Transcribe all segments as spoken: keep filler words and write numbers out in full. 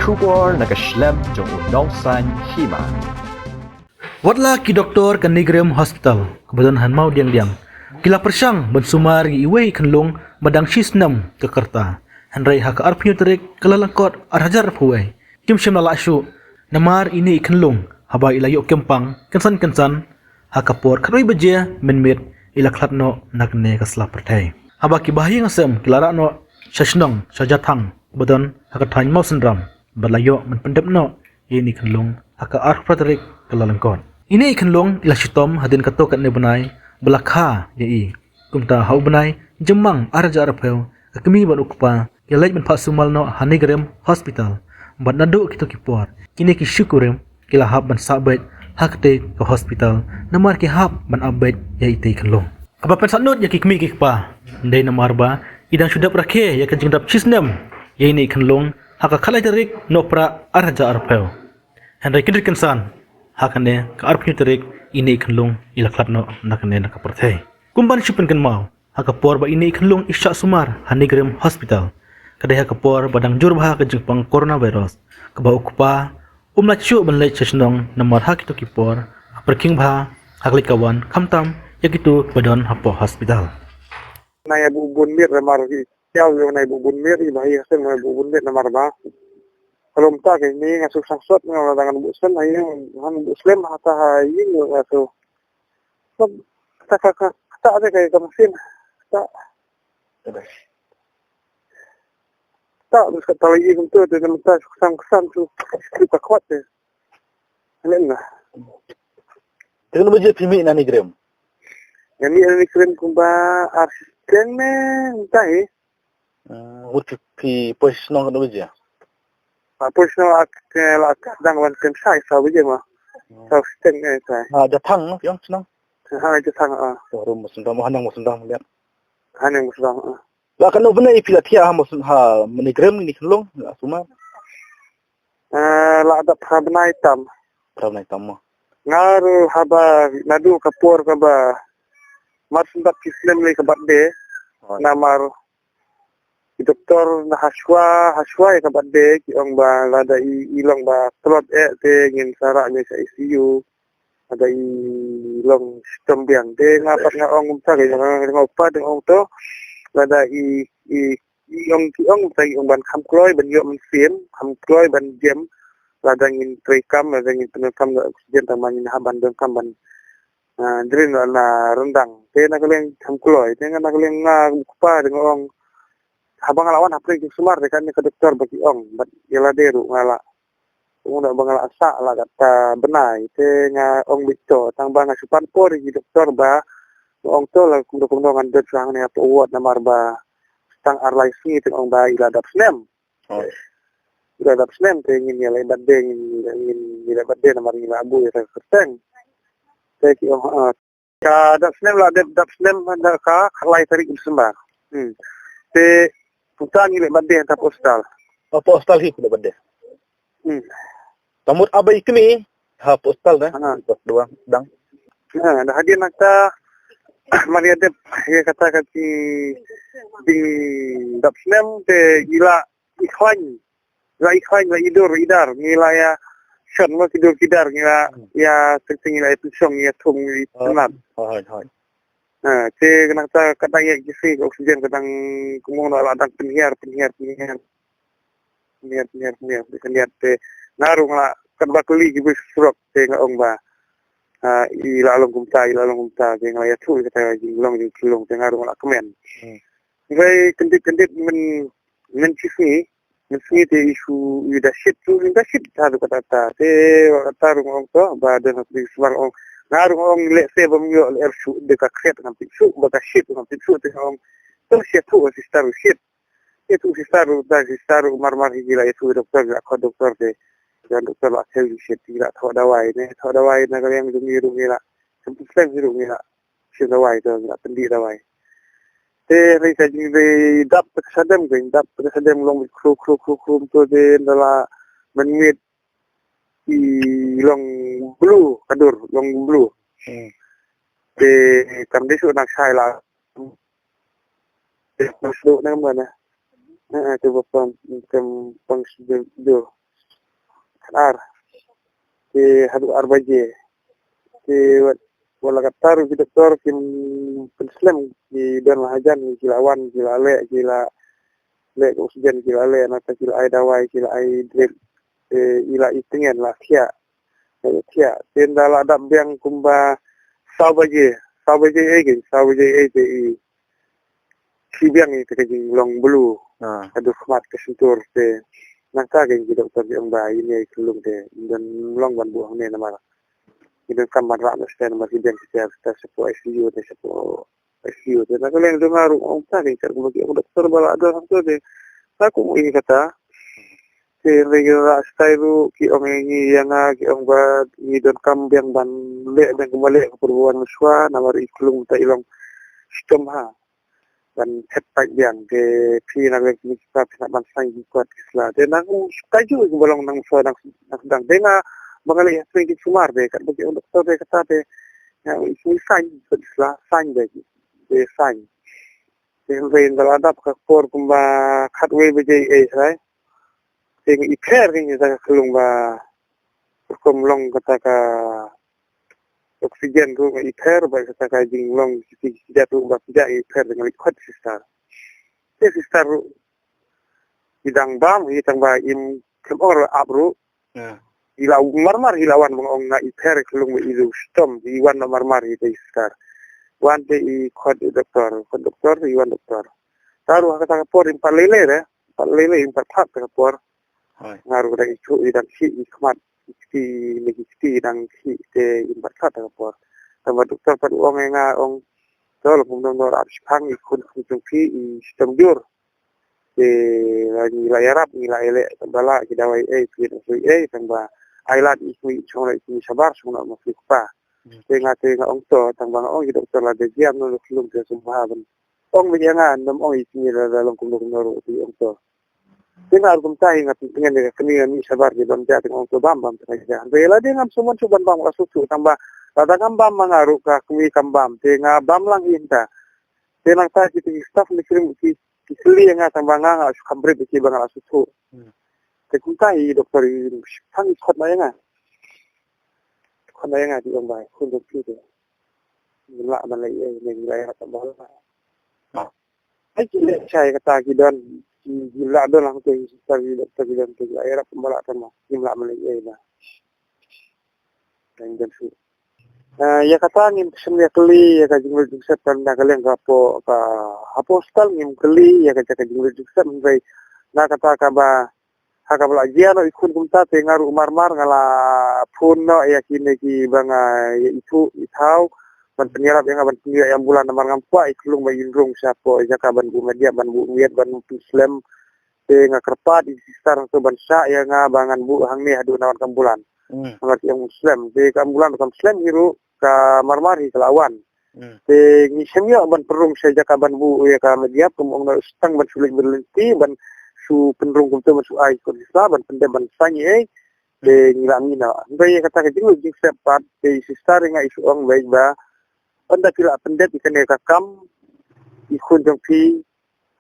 Khubor na ka shlem jong u nongsan hima. Wat la ki doktor ka NEIGRIHMS Hospital kaba don ha Mawdiangdiang ki la pyrshang ban sumar ïa iwei i khyllung ba dang shi snem ka rta. Hynrei ha ka arphew tarik Kyllalyngkot ar hajar arphew wei kim shym la lah shuh namar ine i khyllung haba i la ïoh kempang kynsan kynsan ha ka por khatwei baje mynmiet i la khlad noh na kane ka sla pyrthei. Haba ki bahaïing hasem ki la rah noh sha shnong sha Jathang ba don ha ka thaiñ Mawsynram bad la ïoh ban pyndep noh ïa ine i khyllung ha ka arphew tarik Kyllalyngkot. Ine i khyllung i la shitom hadien katto katne bnai ba la kha ïa i. Kumta ha u bnai Jymmang ar hajar arphew ka kmie bad u kpa ki la leit ban phah sumar noh ha NEIGRIHMS Hospital. Bad naduh kito ki por kine ki shi kurim ki la hap ban sah beit ha katei ka hospital namar ki hap ban ap beit ïa itei i khyllung. Kaba pynsahnut ïa ki kmie ki kpa dei namar ba i dang shu dep rakhe ïa ka jingdap shi snem ïa ine i khyllung ha ka khatlai tarik Nohprah ar hajar arphew. Hynrei kynrit kynsan ha kane ka arphew tarik ine i khyllung i la khlad noh na kane na ka pyrthei. Kum ban shu pynkynmaw ha ka por ba ine i khyllung i shah sumar ha NEIGRIHMS Hospital ka dei ha ka por ba dang jur bha ka jingpang coronavirus kaba u kpa um lah shuh ban leit sha shnong namar ha kito ki por ka pyrkhing bha ha ka leit ka wan khamtam ïa kito kiba don hapoh hospital. Nai bu bun mir namar ki kiaw yo nai bu bun mir i ba i hasem nai bu bun mir namar ba kalom ta ke ni nga su sang sot nga la dangan bu sen ha ïing han bu slem ha ta ha ïing nga su. Sab ta ka ka ta de ka ka mesin ta ta bu ka ta ïing tu de nam ta su sang sang su su ka kwat de. Alen na. Tengah baje phi mih na NEIGRIHMS? Nga mih na NEIGRIHMS kumba ar siteng ne ntai. Ngut phi poi shnong katno baje? Ah, poi shnong ak la ka dang wan kem sai sa baje ma. Sa siteng ne sai. Ha Jathang no phi ong shnong? Ha Jathang ah. Rum Mawsynram, Haneng Mawsynram liat. Haneng Mawsynram ah. La katno bnai phi la thiah ha Mawsyn ha NEIGRIHMS ni khyllung la sumar? Eh, la dap phra bnai tam. Phra bnai tam mo. Nga ruh haba naduh ka por kaba mar symbat ki snem lei ka birthday. Namar ki doktor na hashwa hashwa ïa ka birthday ki ong ba lada i i long ba tlot eh te ngin sa rah ïa ka I C U. Lada i long shitom biang te nga pat nga ong kumta ka nga nga pat nga ong to lada i i i ong ki ong ta i ong ban kham kloi ban ïoh mynsiem kham kloi ban jem lada ngin trei kam lada ngin pyndonkam da oxygen tang ba ngin hap ban donkam ban ah, drin la na rendang te na ka liang kham kloi te nga na ka liang nga kpa te nga ong haba nga la wan hapdeng ki sumar te kan ka doktor ba ki ong bad ïa lade ruh nga la Ong da ba nga la sah la kata bnai te nga ong bit to tang ba nga shu pan por ïa ki doktor ba nga ong to la kumno kumno ngan dot shuwa hangne hapoh ward namar ba tang ar lai sngi te ong ba i la dap snem. I la dap snem te ngin ïa leh birthday ngin ngin ïa leh birthday namar ngin la buh ïa ka kyrteng. Te ki ong ha Ka dap snem la dep dap snem da ka lai tarik Disember. Hmm. Te puta ngi leh birthday ha postal. Oh, postal hi pula birthday. Hmm. Tamut abai kini ha postal da. Ha. Pas dua dang. Ha, da hadien nangta mari dep ïa kata ka ti ding dap snem te ila i khwaiñ la i khwaiñ la i dur i dar ngi la ïa shon mo ki dur ki dar ngi la ïa teng teng ngi la ïa pynshong ïa thung ngi la ïa tynat. Hoi hoi. Ha te ka nangta ka dang ïa ki si ka oxygen ka dang kumno la dang pynhiar pynhiar pynhiar pynhiar pynhiar pynhiar pynhiar te nga rung la kat ba kali ki bus surok te nga ong ba ha i la long kumta i la long kumta te nga la ïa thu kata jinglong jingkylong te nga rung la kmen. Ngai kendit kendit men men chi sngi men sngi te i shu i da shit tu i da shit ta du kata ta te wa kata rung ong to ba da na pli slang ong nga rung ong le se bam yo le er shu de ka kret ngam pit shu ba ka shit ngam pit shu te ong to shit tu ka sister shit e tu sister ru da sister ru mar mar hi la e tu doktor la ko doktor te dan doktor la se shit la tho dawai ne tho dawai na ka yang jong i rung i la sem tu sleng i rung i la shim dawai to i la pendi dawai. Te rei ka jingdei dap ka sadem ka dap ka sadem long khru khru khru khru to de ndala men ngit i long blu kadur long blu. Hmm. Te kam de su nak sai la. Te su ne mana. Eh, te ba pang kam pang su de do. khatar. Te haduh ar baje. Te wat, wat la katta ruh ki doktor kim pynslem, ki don la hajan, ki la wan, ki la leh, ki la leh ka oxygen, ki la leh, nangta ki la ai dawai, ki la ai drip. Te i la i tngen la thiah. La thiah. Te ynda la dap biang kumba saw baje. Saw baje ei, saw baje ei te i Ki biang ïa ka jinglong blue. Ah. Ka dur khmat ka shyntur te. Nangta ka ki doktor ki ong ba ine i khyllung te. Don long ban buh hangne namar. Ki don kam ban rah na shuwa namar ki biang ki tiar shuwa shapoh I C U te shapoh I C U te. Na ka liang jong nga ruh ong ta ka kat kumba ki ong doktor ba la don hangto te. Nga kum ong ïa kata. Te hynrei ki rah shuwa ruh ki ong ïa ngi ïa nga ki ong ba ngi don kam biang ban leh biang kumba leh ka pur buan na shuwa namar i khyllung ta i long shitom ha. Ban phet pait biang te phi na leng phi ka phi na ban sang ki kwat ki sla. Te nang u ka ju ki balong nang so nang nang dang te nga bangali ha sing ki sumar te kat bagi doktor te kata te. Nga u sing sang ki kwat ki sla sang te te sang. Te hynrei da la dap ka por kumba khatwei baje ei sai. Te nga i pher ki ni ta ka khyllung ba kum long kata ka oxygen ruh nga i pher ba kata ka jinglong kiti kiti ruh ba kiti i pher nga i khot sister. Te sister ruh i dang bam i tang ba im kem or ap ruh. Ya. I la marmar i la wan bang ong nga i pher khlung ba i lu stom i wan na marmar i te sister. Wan te i khot i doktor, khot doktor i wan doktor. Taru ha kata ka por im pat lele re, pat lele im pat khat ka por. Hai. Nga ruh dang i chu i dang khi i khmat i kti ne i kti i dang khi te im pat khat ka por. Tang ba doktor pat u ong ïa nga ong to la kumno no rap shipang i khun khun jong phi i shitom jur. Te la ngi la ïarap ngi la ïaleh tang ba la ki dawai ei phi na sui ei tang ba ai lad i sui chong la i sui shabar chong la ma sui kpa. Hmm. Te nga te nga ong to tang ba nga ong i doktor la de jiam no lo khulum te sum ha ban. Ong ba ïa nga nam ong i sui la la long kumno kumno ro ti ong to. Te nga ruh kumta hi nga pyntngen ïa ka kmie nga mih shabar ki bam ja te nga ong to bam bam te nga ja. Hynrei lada ngam sumon shu ban bam ka shu shu tang ba lada ngam bam ma nga ruh ka kmie kam bam te nga bam lang hi hynta. Te nangta ki te ki staff ne krim ki ki kylli ïa nga tang ba nga nga shu kham bret ïa ki ba nga la shu shu. Hmm. Te kumta hi doktor hi tang i khot ma ïa nga. Khot ma ïa nga ti ong ba khun doktor te. Ngim lah ban leh ei ne ngim lah ïarap ban leh. Ai ki leh shai kata ki don ki, ki lah don lang te ki sar ki doktor ki don te ki lah ïarap ban leh tama ngim lah ban leh ei na. Kan jan su. Ah, ïa kata ngim shem ïa kylli ïa ka jinglut jingsep kan da ka leng ka hapoh ka hapoh hospital ngim kylli ïa ka jaka jinglut jingsep hynrei na kata kaba ha kaba la jia noh i khun kumta te nga ruh marmar nga la phone noh ïa kine kiba nga ïa ithuh ithaw ban pynïarap ïa nga ban pynïoh ïa ambulan namar ngam kwah i khlung ba in rung shapoh jaka ban buh media ban buh miet ban pynslem. Te nga kyrpad i sister hangto ban shah ïa nga ba ngan buh hangne haduh nawan ka ambulan. Hmm. Namar ki ong slem te ka ambulan kam slem hi ruh ka marmar hi ka la wan. Hmm. Te ngi shem ïoh ban pynrung sha jaka ban buh ïa ka media kum ong na stang ban shu leit ban lynti ban shu pynrung kumto ban shu ai kot sla ban pyndep ban saiñ ei. Te ngi la mih noh. Hynrei ïa kata ka jinglut jingsep pat te i sister ïa nga i shu ong beit ba ynda phi la pyndep ïa kane ka kam i khun jong phi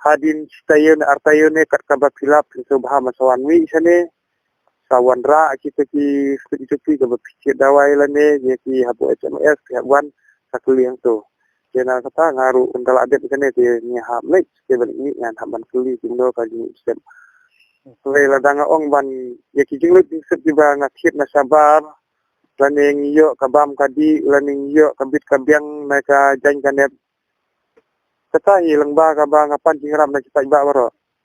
hadien shi taïew ne ar taïew ne kat kaba phi lap phin sngewbha ban sa wan mih shane. Sa wanrah kita ki sdang jong phi kaba phi thied dawai lane ïa ki hapoh H M S phi hap wan sa kylli hangto. Te na kata nga ruh ynda la dep kane te ngi hap leit te ban mih ngan hap ban kylli kumno ka jinglut jingsep. Hynrei lada nga ong ban ïa ki jinglut jingsep kiba nga thied na shabar lane ngi ïoh ka bam ka dih lane ngi ïoh ka bit ka biang na ka jaiñ ka nep. Kata hi lyngba kaba nga pan jingïarap na ki paidbah baroh.